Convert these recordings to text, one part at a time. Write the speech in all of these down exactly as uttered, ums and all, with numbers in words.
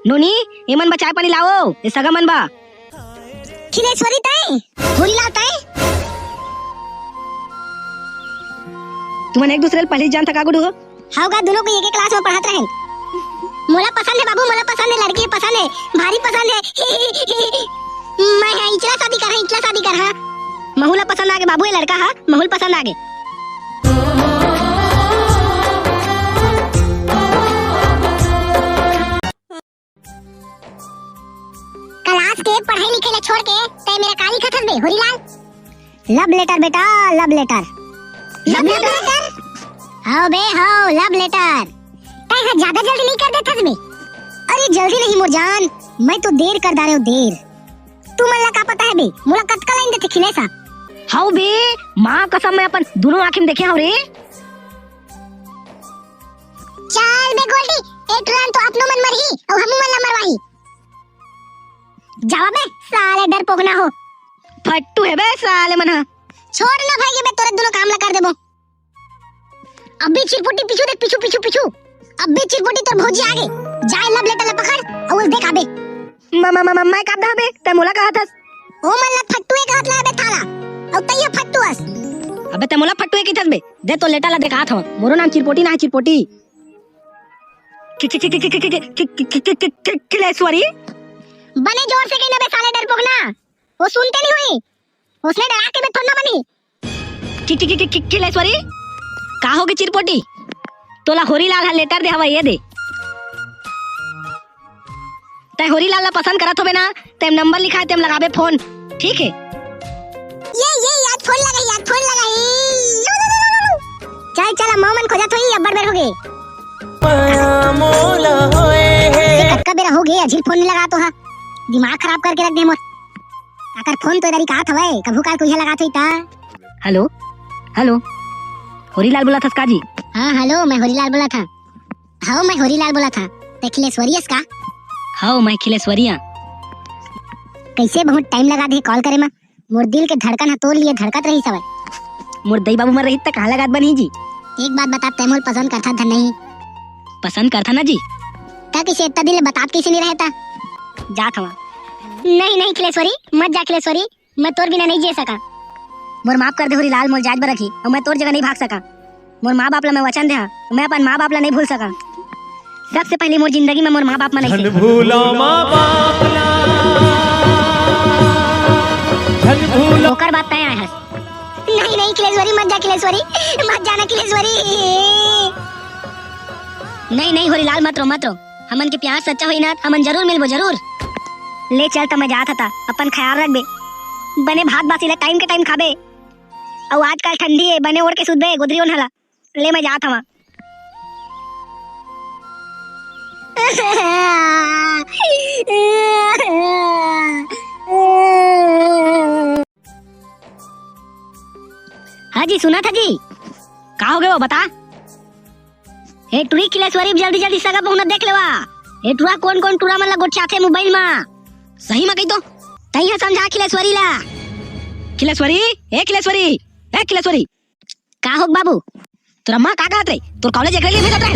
नोनी, एमन बर चाय पानी लाओ, ए सगा मन बर। खिलेश्वरी तैं, होरीलाल तैं। तुमन एक दूसरे ल पहली जानथा का गुडू हो? हव गा, दुनों कोई एके class में पढ़त रहेन। मोला पसंद हे बाबू, मोला पसंद हे, लड़की पसंद हे, भारी पसंद हे। मैं ह इचला शादी करहा, इचला शादी करहा। महू ला पसंद आगे बाबू, ये लड़का हा महू ला पसंद आगे। Class के पढ़ाई लिखे ला छोड़ के तैं मेरा का लिखत हस बे, होरीलाल? Love letter बेटा, love letter। Love letter? हव बे, हव, love letter। तैं ह ज्यादा जल्दी नहीं कर देथस बे? अरे जल्दी नहीं मोर जान, मैं तो देर कर डारे हूँ, देर। तुमन ला का पता हे बे, मोला कतका line देथे खिलेश हा? हव बे, माँ कसम मैं अपन दुनों आँखी में देखे हव रे। चल बे गोल्डी, ए टुरा तो अपनो मन मरही, अउ हमू मन ला मरवाही। जावा बे, साले डरपोकना हो। फट्टू हे बे साले मन ह। छोड़ ना भाई, ये बे तोरे दुनों काम ला कर देबो। अभी चिरपोटी पीछू देख, पीछू, पीछू, पीछू। अभी चिरपोटी तोर भौजी आगे। जाए love letter ला पकड़, अउ देख आबे। म-, म-, म-, म-, मैं काब दहा बे, तैं मोला कहत हस? ओ मन ला फट्टुए कहत ला बे थाला। अउ तैं ह फट्टू हस। अबे तैं मोला फट्टुए किथस बे? दे तो letter ला देखात हव। मोरो नाम चिरपोटी ना हे, चिरपोटी। खि-, खि-, खि-, खि-, खि-, खिलेश्वरी। बने जोर से कही ना बे साले डरपोकना। वो सुनते नहीं हुई। उसने डरा के बे थोड़ा ना बनी। खि-, खि-, खि-, खि-, खि-, खिलेश्वरी, का होगे चिरपोटी? तोला होरीलाल ह letter दे हवय, ये दे। तैं होरीलाल ला पसंद करत होबे ना, तेम number लिखाए, तेम लगाबे phone, ठीक हे? ये, ये, यार, phone लगाही, यार, phone लगाही। चल, चल, अब मऊ मन खोजत होही, अब्बड़ बेर होगे। माया मोला होए हे। कतका बेरा होगे, अझिल phone नहीं लगा तो हा। दिमाग खराब करके रख दे मोर। आकर phone तो इधर ही काहत हवय, कभू काल कोई ह लगात होही ता। Hello, hello, होरीलाल बोलत हस का जी? हाँ, hello, मैं होरीलाल बोलत हँव। हव, मैं होरीलाल बोलत हँव। तैं खिलेश्वरी अस का? हव, मैं खिलेश्वरी हँव। कइसे बहुत time लगा दे call करे म? मोर दिल के धड़कन ह तोर लिए धड़कत रहिस हवय। मोर दई बाबू मर रहित त कहाँ लगात बनही जी? एक बात बता, तैं मोला पसंद करथा धन नहीं? पसंद करथा ना जी। त कइसे इतना दिन ले बतात कइसे नहीं रहे त? जात हवँ। नहीं, नहीं खिलेश्वरी, मत जा खिलेश्वरी, मैं तोर बिना नहीं जी सका। मोर माफ कर दे होरीलाल, मोर जात बर रखी, अउ मैं तोर जगह नहीं भाग सका। मोर माँ बाप ला मैं वचन दे हँव, मैं अपन माँ बाप ला नहीं भूल सका। सबसे पहले मोर जिंदगी में मोर माँ बाप मन धन आइसे। भूला माँ बाप ला, धन भूला। ओकर बाद तैं आए हस। नहीं, नहीं, खिलेश्वरी, मत जा, खिलेश्वरी, मत जाना, खिलेश्वरी। नहीं, नहीं, होरीलाल, मत रो, मत रो। हमन के प्यार सच्चा होही ना, हमन जरूर मिलबो, जरूर। ले चल, त मैं जात हँव, अपन ख्याल रखबे। बने भात बासी ला time के time खाबे। अउ आजकल ठंडी हे, बने ओढ़ के सुतबे, गोदरी ओढ़ना ला। ले, मैं जात हवँ। हाँ जी, सुनत हस जी? का होगे वो, बता। ए टुरी खिलेश्वरी, जल्दी जल्दी सगा पहुना देख लेवा। ए टुरा कोन कोन टुरा मन ला गोठियाथे mobile मा। सही मा कही तो। तहीं ह समझा खिलेश्वरी ला। खिलेश्वरी, ए खिलेश्वरी, ए खिलेश्वरी। का होगे बाबू? तोर अम्मा का कहत रहे? तोर college एकरे लिए भेजत रहे?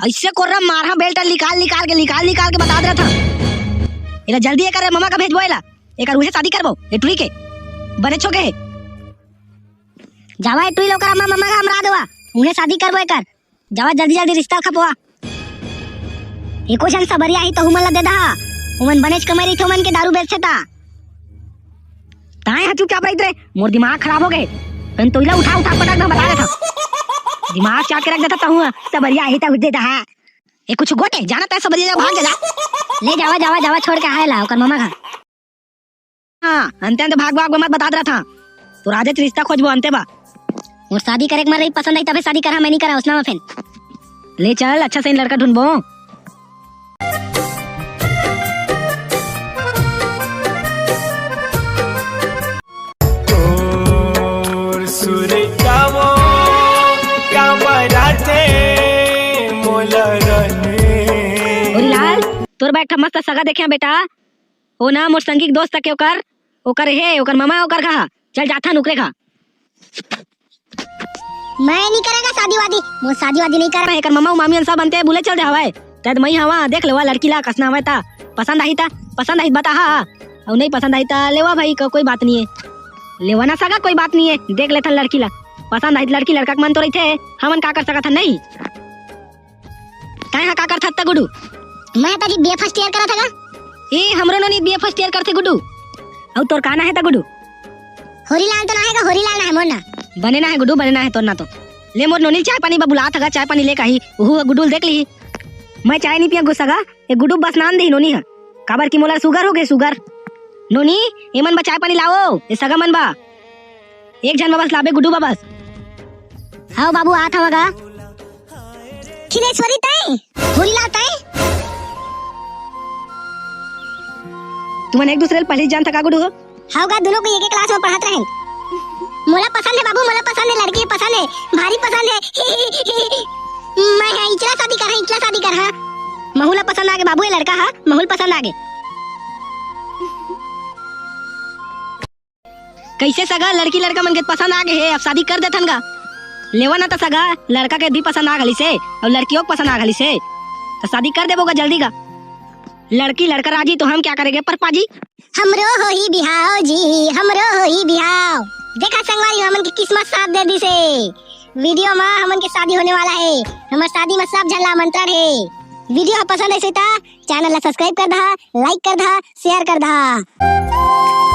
अइसे कोर्रा मारहा belt निकाल निकाल के, निकाल निकाल के बतात रहा था। एला जल्दी एकर ममा का भेजबो एला। एकर उहे शादी करबो, ए टुरी के। बने छोके हे। जावा ए टुरी ला ओकर अम्मा ममा का हमरा देवा। उहे शादी करबो एकर। जावा जल्दी जल्दी रिश्ता खपवा। एको झन सबरिया आही तहू मन ला दे दहा। ओमन बनेच कमाई रहिथे ओमन के दारू बेचथे ता। ताए ह चुपचाप रहित रे, मोर दिमाग खराब होगे। पेन तोइला उठा उठा पटक दहा बता देथव। दिमाग चाट के रख देथव तहू ह, सबरिया आही तहू दे दहा। ए कुछ गोटे, जाना तैं सबरिया भाग जा। ले जावा जावा जावा छोड़ के आए ला ओकर ममा घर। हाँ, अंते अंते भाग भाग मत बतात रहा था। तोर आजेच रिश्ता खोजबो अंते बा। मोर शादी करे के मन रही, पसंद आई तभे शादी करहा, मैं नहीं करा उसना में फेन। ले चल, अच्छा सही लड़का ढूंढबो। तोर सुरतावो काबर आथे मोला रहे। होरीलाल, तोर बर एक ठा मस्त सगा देखे हँव बेटा। ओ ना मोर संगी के दोस्त के ओकर, ओकर हे, ओकर ममा ओकर कहा। चल जाथन ओकरे कहा। मैं नहीं करेगा शादी वादी, मोर शादी वादी नहीं कर। एकर ममा अउ मामी मन सब अंते बुले चल दे हवय। तैं त मई हवा, देख लेवा लड़की ला, कस ना हवय ता। पसंद आही ता, पसंद आही त बताहा, अउ नहीं पसंद आही ता लेवा भाई, को-, कोई बात नहीं है। लेवा ना सगा, कोई बात नहीं है, देख लेथन लड़की ला। पसंद आही त लड़की लड़का के मन तो रहिथे, हमन का कर सकत हन, नहीं? तैं हा का करथस त गुड्डू? मैं त जी बीए first year करत हगा। ए, हमरो नोनी बीए first year करथे गुड्डू। अउ तोर का ना हे त गुड्डू? होरीलाल तो ना हे गा, होरीलाल ना हे मोर ना। बने ना हे गुड्डू, बने ना हे तोर ना तो। ले मोर नोनी चाय पानी बर बुलात हगा, चाय पानी लेके आही, उहू ह गुड्डू ल देख लीही। मैं चाय नहीं पिया गुस्सा गा, ए गुड्डू बस नान दे नोनी ह, काबर कि मोला sugar हो गे, sugar। नोनी, एमन बर चाय पानी लाओ, ए सगा मन बर। एक झन बर बस लाबे गुड्डू बर बस। हव बाबू, आत हव गा। खिलेश्वरी तैं, होरीलाल तैं। तुमन एक दूसरे ल पहली जानत हव का गुड्डू हो? हव गा, दुनों को एक एक class में पढ़त रहेन। मोला पसंद हे बाबू, मोला पसंद हे, लड़की पसंद हे, भारी पसंद हे। मैं हा इचला शादी करहा, इचला शादी करहा। महू ला पसंद आगे बाबू, ए लड़का हा महू ल पसंद आगे। कइसे सगा, लड़की लड़का मन के पसंद आगे हे, अब शादी कर देथन गा। लेवा ना त सगा, लड़का के भी पसंद आ घलिस हे अउ लड़कियों के पसंद आ घलिस हे, त शादी कर देबो गा जल्दी गा। लड़की लड़का राजी तो हम क्या करेंगे परपाजी। हमरो होही बिहाव जी, हमरो होही बिहाव। देखा संगवारी, हमन के किस्मत साथ दे दिस हे। Video म हमन के शादी होने वाला हे। हमर शादी म सब झन ला आमंत्रण हे। Video ह पसंद आइस हे त channel ला subscribe कर दहा, like कर दहा, share कर दहा।